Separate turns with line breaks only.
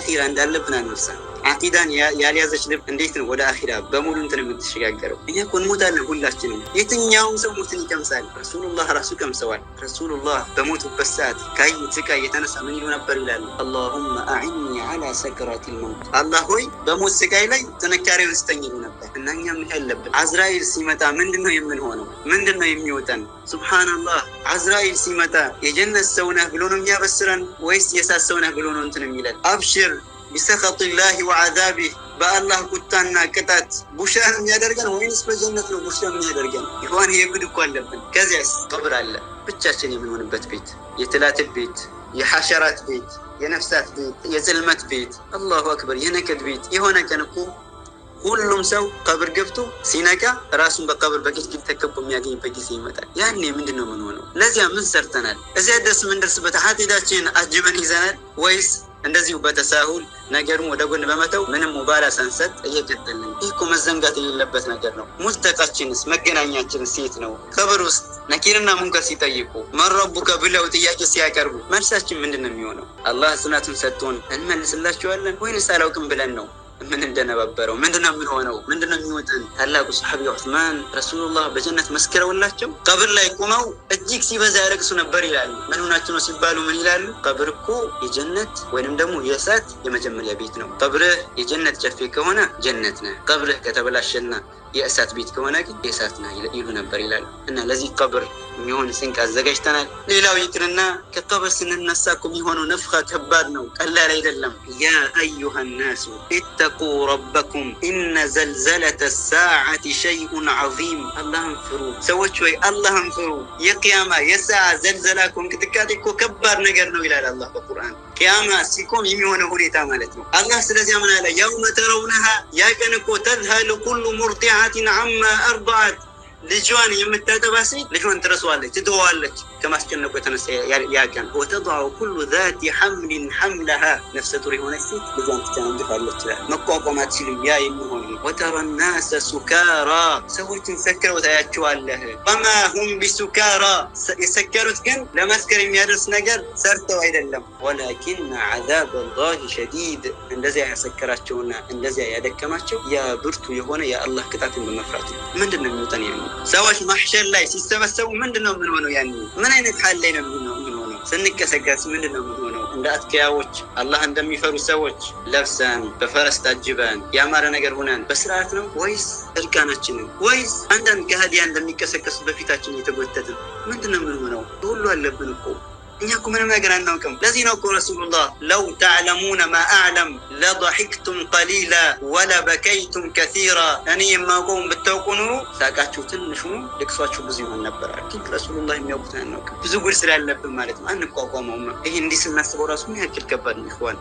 አኺራ እንዳለብን አንርሳ። አቂዳን ያልያዘች ልብ እንዴት ነው ወደ አኺራ በሙሉ እንትን የምትሸጋገረው? እኛ እኮ እንሞታለን ሁላችንም። የትኛውም ሰው ሞትን ይቀምሳል። ረሱሉላህ ራሱ ቀምሰዋል። ረሱሉላህ በሞቱበት ሰዓት ካዩት ስቃይ የተነሳ ምን ይሉ ነበር ይላሉ? اللهم أعني على سكرات الموت፣ አላህ ሆይ በሞት ስቃይ ላይ ጥንካሬውን ስጠኝ ይሉ ነበር። እና እኛ ምን ያለብን አዝራኢል ሲመጣ ምንድን ነው የምንሆነው? ምንድን ነው የሚወጠን? ሱብሓነላህ፣ አዝራኢል ሲመጣ የጀነት ሰው ነህ ብሎ ነው የሚያበስረን ወይስ የእሳት ሰው ነህ ብሎ ነው እንትን የሚለን? أبشر بسخط الله وعذابه፣ በአላህ ቁጣና ቅጣት ቡሽራ ነው የሚያደርገን ወይንስ በጀነት ነው ቡሽራ የሚያደርገን? ይሆን ይሄ ጉድ እኮ አለብን። ከዚያስ ቀብር አለ፣ ብቻችን የምንሆንበት ቤት፣ የትላትል ቤት፣ የሐሸራት ቤት፣ የነፍሳት ቤት፣ የጽልመት ቤት፣ አላሁ አክበር፣ የነከድ ቤት። የሆነ ቀን እኮ ሁሉም ሰው ቀብር ገብቶ ሲነቃ ራሱን በቀብር በግድግድ ተከቦ የሚያገኝበት ጊዜ ይመጣል። ያኔ ምንድን ነው የምንሆነው? ለዚያ ምን ሰርተናል? እዚያ ደርስ የምንደርስበት አቂዳችንን አጅበን ይዘናል ወይስ እንደዚሁ በተሳሁል ነገሩን ወደ ጎን በመተው ምንም ሙባላ ሳንሰጥ እየቀጠልን? ይህ እኮ መዘንጋት የሌለበት ነገር ነው። ሙልተቃችንስ መገናኛችንስ የት ነው? ቀብር ውስጥ ነኪርና ሙንከር ሲጠይቁ፣ من ربك ብለው ጥያቄ ሲያቀርቡ መልሳችን ምንድን ነው የሚሆነው? አላህ ጽናቱን ሰጥቶን እንመልስላቸዋለን ወይንስ አላውቅም ብለን ነው ምን እንደነበረው? ምንድነው የምንሆነው? ምንድነው የሚወጠን? ታላቁ ሰሐቢ ዑስማን ረሱሉላህ በጀነት መስክረውላቸው ቀብር ላይ ቆመው እጅግ ሲበዛ ያለቅሱ ነበር ይላሉ። ምን ሆናችሁ ነው ሲባሉ ምን ይላሉ? ቀብር እኮ የጀነት ወይንም ደግሞ የእሳት የመጀመሪያ ቤት ነው። ቀብርህ የጀነት ጨፌ ከሆነ ጀነት ነህ። ቀብርህ ከተበላሸና የእሳት ቤት ከሆነ ግን የእሳት ነህ ይሉ ነበር ይላሉ። እና ለዚህ ቀብር የሚሆን ስንቅ አዘጋጅተናል። ሌላው ይቅርና ከቀብር ስንነሳ እኮ የሚሆነው ነፍኻ ከባድ ነው፣ ቀላል አይደለም። يا أيها الناس اتقوا ربكم إن زلزلة الساعة شيء عظيم። አላህን ፍሩ ሰዎች ወይ አላህን ፍሩ። የቅያማ የሰዓ ዘልዘላ እኮ እንቅጥቃጤ እኮ ከባድ ነገር ነው ይላል አላህ በቁርአን። ቅያማ ሲቆም የሚሆነው ሁኔታ ማለት ነው። አላህ ስለዚያ ምን አለ? يوم ترونها፣ ያ ቀን እኮ تذهل كل مرضعة عما أرضعت፣ ልጇን የምታጠባ ሴት ልጇን ትረሳዋለች፣ ትተዋለች ከማስጨነቁ የተነሳ ያ ቀን። وتضع كل ذات حمل حملها፣ ነፍሰ ጡር የሆነች ሴት ልጇን ትጨነግፋለች ይላል። መቋቋም አትችልም። ያ የሚሆን وترى الناس سكارى፣ ሰዎችን ሰክረው ታያቸዋለህ። وما هم بسكارى፣ የሰከሩት ግን ለመስከር የሚያደርስ ነገር ሰርተው አይደለም። ولكن عذاب الله شديد፣ እንደዚያ ያሰከራቸውና እንደዚያ ያደከማቸው ያ ብርቱ የሆነ የአላህ ቅጣትን በመፍራት ነው። ምንድን ነው የሚወጠን? ያኔ ሰዎች ማሕሸር ላይ ሲሰበሰቡ ምንድን ነው የምንሆነው? ያኔ ምን አይነት ሀል ላይ ነው የምንሆነው? ስንቀሰቀስ ምንድን ነው የምንሆነው? እንደ አትኪያዎች አላህ እንደሚፈሩ ሰዎች ለብሰን በፈረስ ታጅበን ያማረ ነገር ሆነን በስርዓት ነው ወይስ እርቃናችንን ወይስ አንዳንድ ከሃዲያን እንደሚቀሰቀሱ በፊታችን እየተጎተትን ምንድን ነው የምንሆነው? ሁሉ አለብን እኮ፣ እኛ እኮ ምንም ነገር አናውቅም። ለዚህ ነው እኮ ረሱሉላህ لو تعلمون ما أعلم لضحكتم قليلا ولبكيتم كثيرا፣ እኔ የማውቀውን ብታውቁ ኑሮ ሳቃችሁ ትንሽ ሆኖ ልቅሷችሁ ብዙ ይሆን ነበር። ግን ረሱሉላህ የሚያውቁትን አናውቅም። ብዙ ጉድ ስላለብን ማለት ነው፣ አንቋቋመውም። ይሄ እንዲህ ስናስበው ራሱ ምን ያክል ከባድ ነው ይሆን?